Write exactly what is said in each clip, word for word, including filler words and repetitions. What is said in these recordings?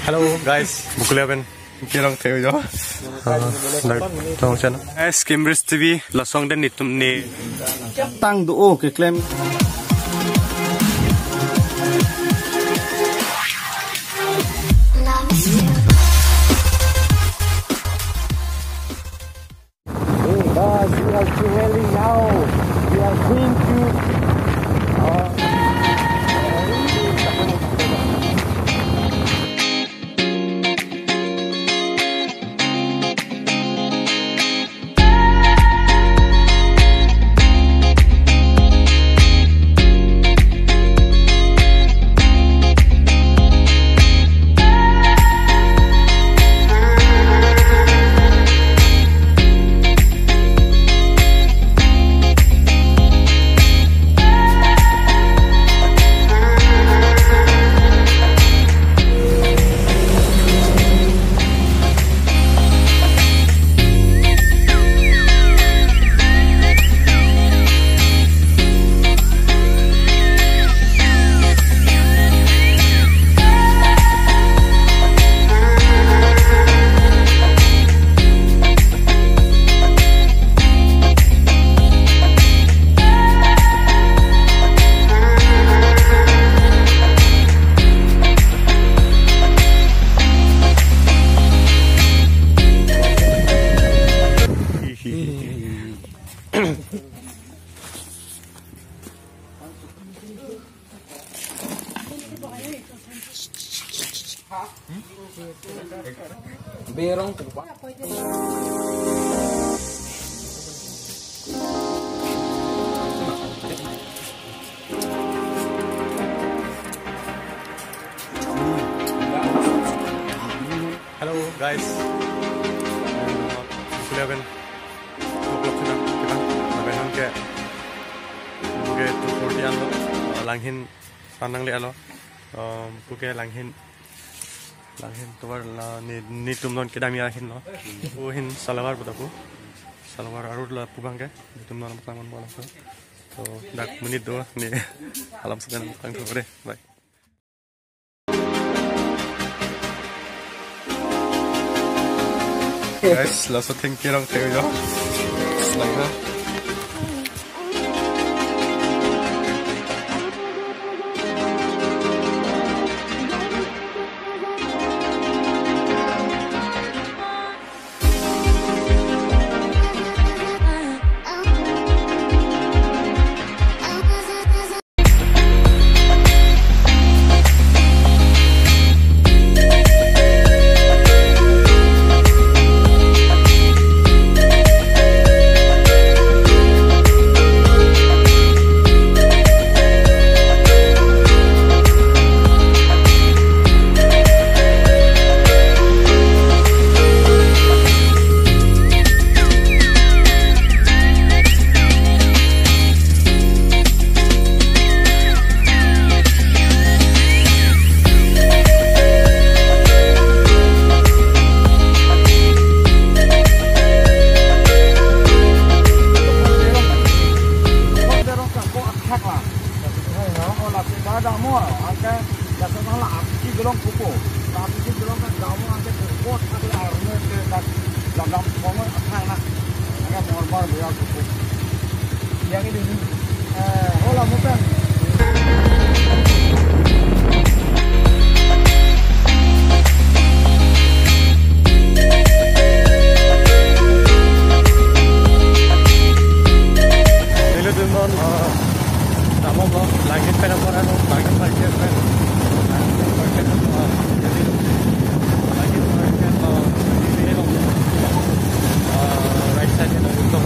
Hello guys, bukule aben kirong theu jo. Ah, dak tong channel. Guys, Cambridge T V, lasong den netum ne. Tang do o keklem. Hey guys, we are traveling now. We are going to, uh, Berong. Hello guys. Eleven o'clock kita, kita. Sampai nang ke, ke two forty anlo. Langhin sanang le alo. Um, puke langhin, langhin tovar la ne, netum non kedam ya hin lo. Pu hin salawar buta pu. Salawar arut la pu bang ke. Netum non tang mon bola so. So, dak menit do ne alam segan tang thore. Bye. Guys, laso thengpi rong theu jo. Selangha. Yang ini, eh, hola, mutan. Nelitum non, eh, damlo, langhin pen apor ano, langhin pen pen. Langhin pen pen, eh, jadi, langhin pen pen, eh, jadi, eh, right side ano, itu.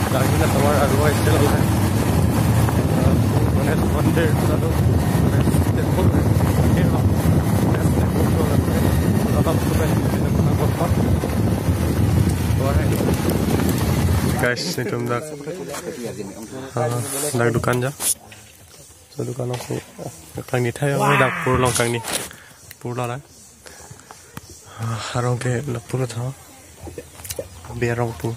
Langhin pen apor ano, right side ano. Guys, netum dak, ah, dak dukan ja. So dukan along si, ah, kangni thai, ah, dak pur long kangni, pur lo dak. Ah, arong ke lapu lo tho. Berong pu.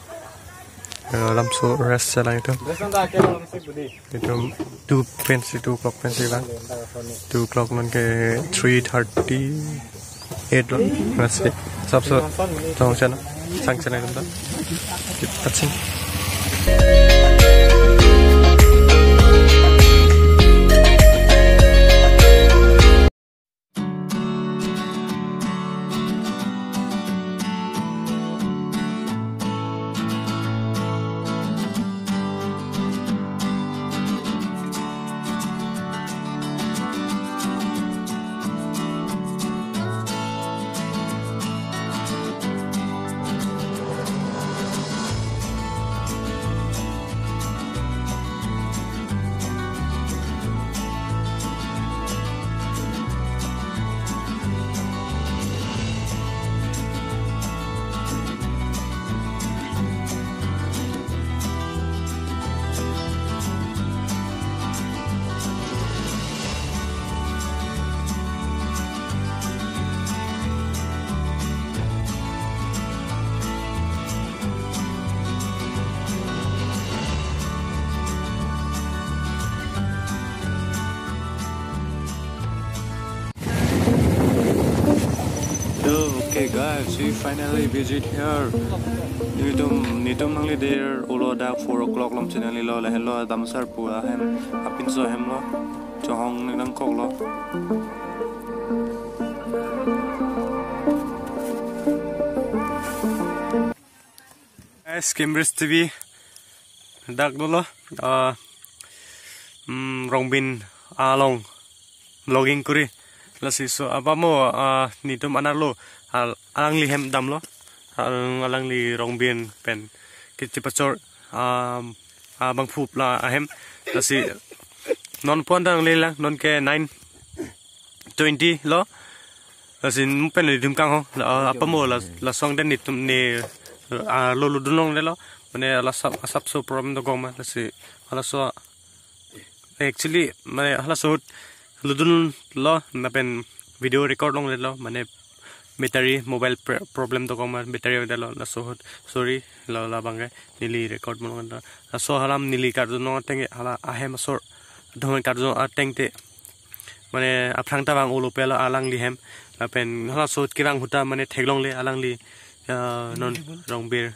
Eh, lamso rest chelang itum. Itum two pensi, two o'clock pensi lang. Two o'clock nonke three thirty-eight lo. Rest si. Sapso tong chana. Sang chana itum ta. Keep touching. So, okay guys, we finally visit here. Netum, netum nangli der ulo dak four o'clock lom channel lo, lahenlo Damsar pu ahem, apinso ahem lo, chonghong nangkok lo. Guys, Cambridge T V dak dolo, ah, mm, Rongbin along vlogging kuri. Lasi so apamo, ah, netum anerlo, al-, alangli hem damlo, al-, alangli Rongbin pen kechepachor, ah, ah, bangphup la ahem. Lasi non pon dang lelang, nonke nine twenty lo. Lasi mu pen netum kang ho. La, ah, apamo la, lason den netum ne, ah, lo ludun longlelo. Mane la sap, asapso problem do goma. Lasi, laso, actually, mane laso ahut ludun lo, lapen video record longlelo. Mane battery, mobile pr-, problem do goma, battery avelo. Laso ahut, sorry, la, labangke neli record mo longlo. Laso alam neli karjun ateng, hala ahem asor, adhon karjun ateng te. Mane aphrang ta vang ulo pelo alangli hem. Lapen halaso ahut kevang ahut ta mane theklongle alangli, ah, non Rongbin,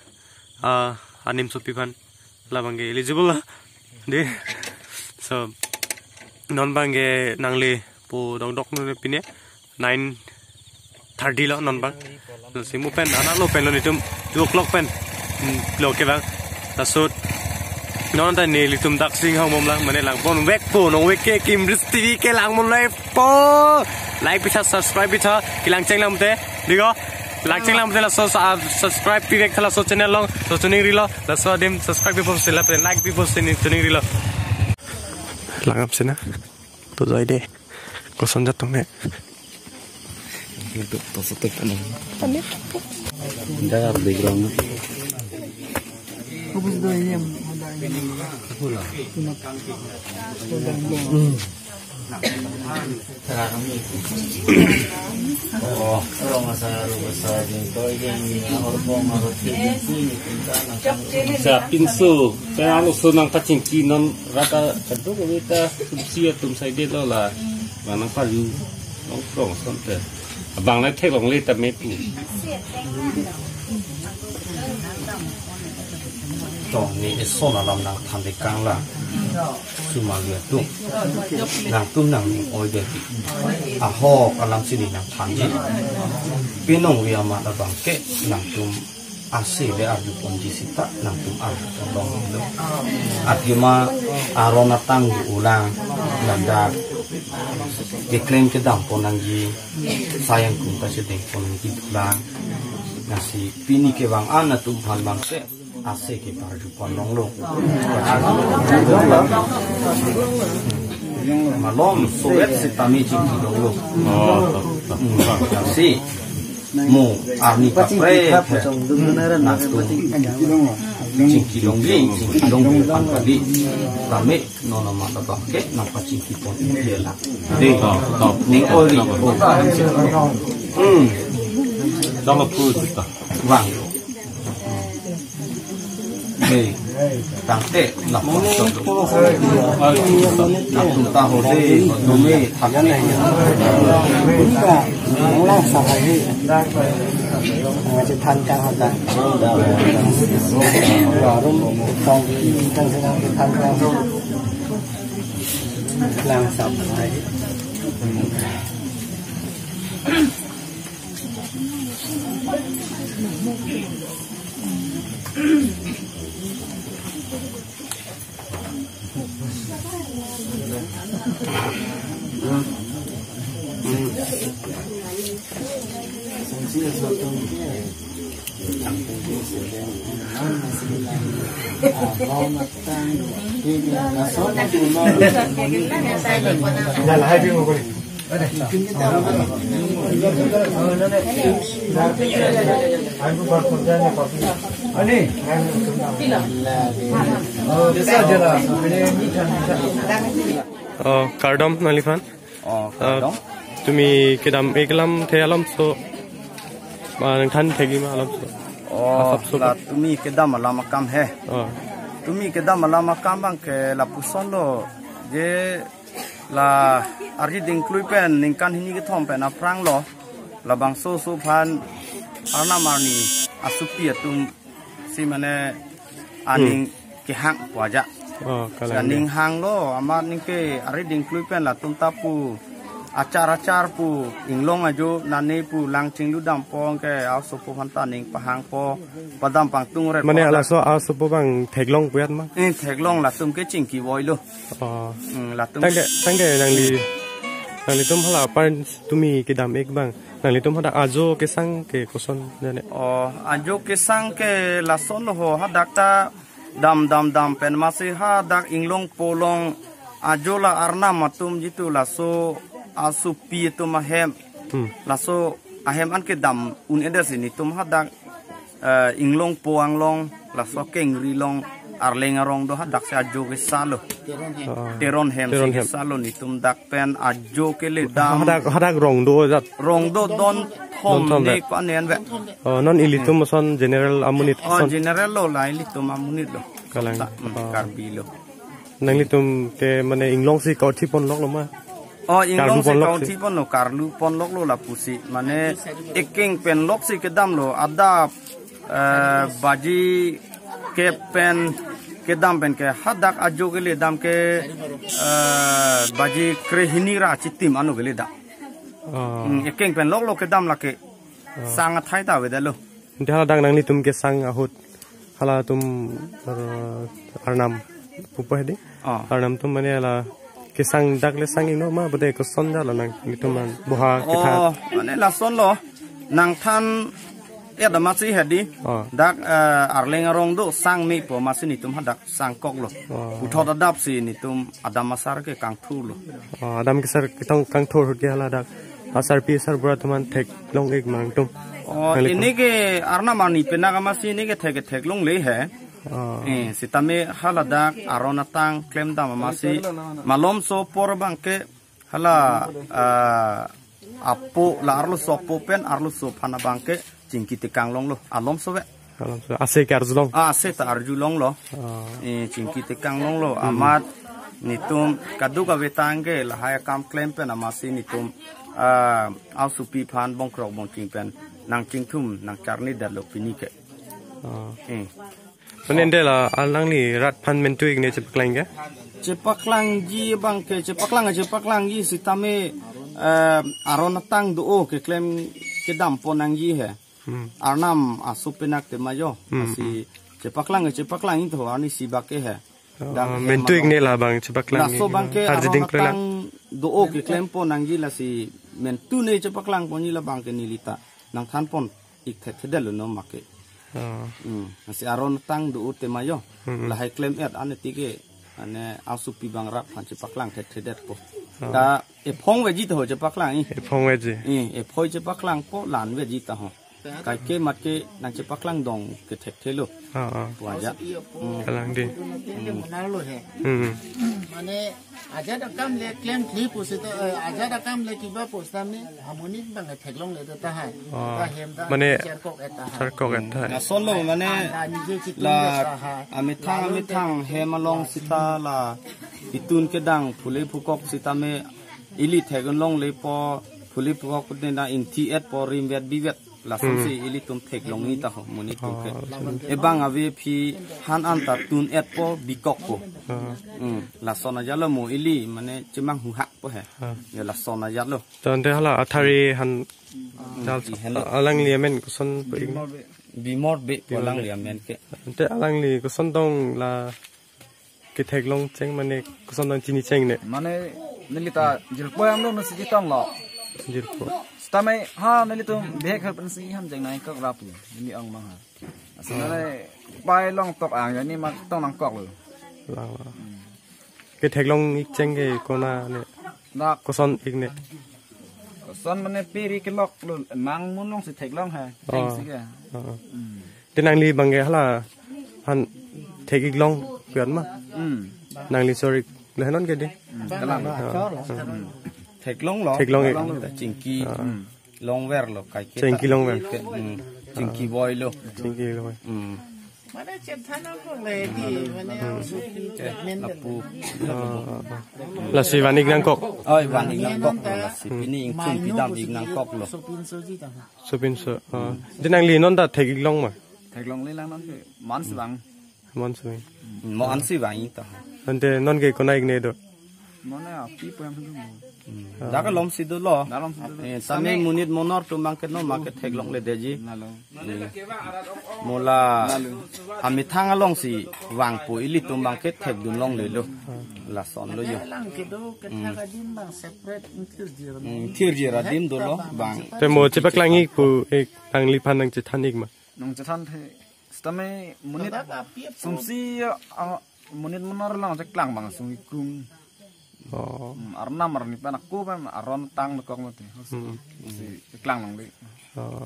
ah, anim sopi aphan labangke eligible la. De. So, non abangke nangli po dongdok non pine nine thirty lo non abang. Lasi mu pen anerlo pen lo netum two o'clock pen. Hmm, lo kevang. Laso ahut non ta nelitum dak singhong bomlang, mane lang ponvekpo, nonvek ke Cambridge T V kelang bomlai po. Like pitha, subscribe pitha, kelang chenglang te. Diko, lang chenglang te laso sa-, subscribe pivek tha laso channel along, so choningrilo, laso adim subscribe pipo sila pen like pipo sini choningrilo. Langam sina. To jai de. Koson jatong ne. Itu to setek ano. Anda background. Ubus do ini yang ada ini. Oh, orang masa besar itu yang orang mau ngarut. Sa pinso, kaya ano so nangpachingki non rata kadung kita sumsi atum saidelo la. Manang palu nongkrong asonte. Abang nangtheklongle tame pu. Tong ne eson alam nangthan dekang la. Sumali atum. Nangtum nangning oi de. Ahok alam si ne nangthanji. Pinong wi amat abangke nangtum ase le arjuponji seta nangtum arjupon longlo. Athema aron atang ulang ladak keklem kedam pon nangji, sayang kum ta chedeng pon nangji dolang. Lasi pini kevang an atum aphan abangke ase keparjupon longlo. Malom sowet setame chingki longlo. Oh, to, to. Hmm, lasi mo arni kaprek nangtum chingki longji, chingki longji aphan kali. Tame non amat abangke nangpachingkipon isi la. Dei. To, to. Ning oi ri. Hmm. Dong pu ta. Vang. Hey, tangte, lapu sot. Lapu ta ho de, ho tu me, thak. Nang lang sa hai. Nang si than kang ha ta. Rum tong, tang si nang si than kang. Lang sa hai. Oh, kardom nangliphan. Oh, kardom. Tumi kedam-ik alamthe alomso, ma nangthan thekji ma alomso? Oh, asapso la tumi kedam alam akam he. Oh. Tumi kedam alam akam abang ke lapuson lo, je la arje dingklui pen ningkan hini kethom pen aphrang lo, labangso oso aphan arnam arni asopi atum si mane aning kehang pu aja. Oh, kalang. Aning hanglo, amat ningke arje dingklui pen latum ta pu achar achar pu inglong ajo nane pu lang chinglu dampo ke asopo aphan ta ning pahangpo, padam pangtung ret. Mane po laso asopo abang theklong pu ya ma? Eh, theklong, latum ke chingki voi lo. Oh. Hmm, latum. Tangte, tangte nangli, nanglitum hala apar tumi kedam-ik abang, nanglitum hadak ajo kesang ke koson jane? Oh, ajo kesang ke lason lo ho, hadak ta dam dam dam pen masi hadak inglongpo along ajo la arnam atum jitu laso asopi atum ahem. Hmm. Laso ahem an kedam un-edet si netum hadak, eh, inglongpo anglong, laso kengri along, Arleng arong do, hadak si ajo kesa lo. Oh. Teron hem si Teron hem. Kesa lo, netum dak pen ajo kele dam. Hadak, hadak rong do jat? Rong do, don thom. Don thom ne vet. Ko anen vet. Oh, non ilitum ason general amonit. Oh, ason. General lo, la ilitum amonit lo. Kalang. Ta, hmm, oh. Karbi lo. Nanglitum ke mane inglong si kauthi ponlok lo ma? Oh, inglong si kauthi ponlok lo, karlu ponlok lo lapusi. Mane ekeng pen lok si kedam lo, adap, eh, baji kep pen kedam pen ke hadak ajo kele dam ke, eh, baji krehini ra chitim ano kele dam. Oh. Hmm, ekeng pen lok lo kedam lake. Oh. Sang athai ta avedet lo. Dia hadak nanglitum kesang ahut halatum, eh, arnam pupo hedi. Oh. Arnam atum mane la kesang dak le sang-iknon ma, bade koson jat lo nanglitum an boha ketha? Oh, mane lason lo, nangthan-et amatsi hedi. Oh. Dak, eh, Arleng arong do sang mepo amatsi netum hadak sangkok lo. Oh. Puthot adap si netum adam asar ke kangthur lo. Oh, adam kesar ketong kangthur ahut ke hala dak asarpi asarbura atum an theklong-ik ma nangtum? Oh, nanglitum? Ini ke arnam arni penak amatsi ini ke thek, theklongle he. Oh. Eh, sitame haladak aron atang klemdam amatsi malomso apor abang ke hala, ah, apo la arloso apo pen arloso aphan abang ke chingki tekang longlo, alomso ave. Alomso. Ase ke arjulong? Ah, ase ta arjulonglo. Oh. Eh, chingki tekang longlo. Hmm. Amat netum kadokave tangte lahai akam klem pen amatsi netum, ah, asopi aphan bongkrok bongching pen nangchingthum nangcharni detlo pini ke. Oh. Eh. Mane ante la alangli rat aphan mentu-ik ne chepaklang ke? Chepaklangji abang ke, chepaklang, chepaklangji sitame, eh, aron atang do-o keklem kedam pon nangji he. Hmm. Arnam aso penak tema jo. Hmm. Lasi chepaklang, chepaklang itu arnisi bak ke he. Oh, dak hem mentu-ik along ne labang chepaklang. Laso abang ke arje aron dingklui lang atang do-o keklem pon nangji, lasi mentu ne chepaklang ponji labang ke neli ta nangthan pon-ik thekthedet lo no make. Oh. Hmm. Lasi aron atang do-o tema jo. Hmm. Lahai klem-et an tike, ane asopi abang rat aphan chepaklang thekthedetpo. Oh. Ta ephong veji to chepaklang i. Ephong veji. Eh, ephoi chepaklangpo, la-an veji ta ho. Kaike matke nangchepaklang dong kethekthelo. Ah, ah. Pu ajat. Hmm. Kalang dei. Hmm. Hmm. Mane ajat akam le klemthli pusita, eh, ajat akam le kiba pusita ne amonit bang theklongle tahai. Ah. Ta hem ta mane charkok tahai. Charkok tahai. Lasonlo mane la amethang amethang hem along sita la itun kedang phule phukok sitame ili theklonglepo phule phukok ne na ingthi-etpo rimvet bivet. Lasonsi ilitum theklongji ta ho, monit atum ke. Oh, lasonsi. Ebang ave aphi han anta tun-etpo bikokpo. Oh. Hmm, lason ajatlo mo ili, mane chemang huhakpo he. Oh. Ya lason ajatlo. Tangte hala athari han Hmm, dal ihenlo. Alangli amen koson pu ik? Bimor Bey pu Bimor Bey. Alangli amen ke. Tangte alangli koson dong la ketheklong cheng mane koson dong chini cheng ne. Mane neli ta jirpo hem lo nasi chetonglo. Jirpo. Sitame ha nelitum bihek hal pensi ham jeng nangkok rap lo. Neli ong mang ha. Asal nai pai long tok ang ya ni mak tong nangkoklo. Lang lo. Ketheklong ik cheng ke konane. Dak. Koson ik ne. Koson mane piri kelok lo mang mun longsi theklong ha. Oh. Cheng si ke. Oh. Hmm. Te nangli bang ke hala han thek-iklong pian ma. Hmm. Nangli sor-ik le non ke dei. Hmm. Kalang. Ah, ah. Theklonglo. Theklong ik. Theklonglo. Chingki. Ah. Hmm. Longverlo kaike. Chingki longver. Hmm. Chingki boy lo. Chingki longver. Hmm. Mane chethan nangkok le dei, mane Hmm. Ke, lapu. Ah, ah, ah. Lasi van-ik nangkok. Oi, van-ik nangkok. Lasi Hmm. pini ingthum pidam-ik nangkoklo. Sopinso ji ta. Sopinso. Ah. Te nangli non ta thek-iklong ma? Theklongle lang non ke. Mon si vang. Mon si vang. Mo ansi vang ta. Tangte non ke konat ik ne do? Mane api pu hem do mo. Hmm. Dak alomsi dolo. Dak alomsi dolo. Eh, sitame monit monor atum bang ke non ma ketheklongle detji. Lalo. Hmm. Mo la amethang alongsi vangpo ilitum bang ke thekdunlonglelo. Lasonlo jo. Lang kedo kethak adim bang separate ingthirjir. Hmm, ingthirjir adim dolo bang. Te mo chepaklang-ik pu ik nangliphan nangchethan-ik ma? Nangchethan the. Sitame monit Dak api apo. Sumsi, ah, monit monor lang cheklang bang sung ikung. Oh. Hmm, arnam arni pen ako pen aron tang lekok mati. Hmm. Si cheklang lang dei. Oh.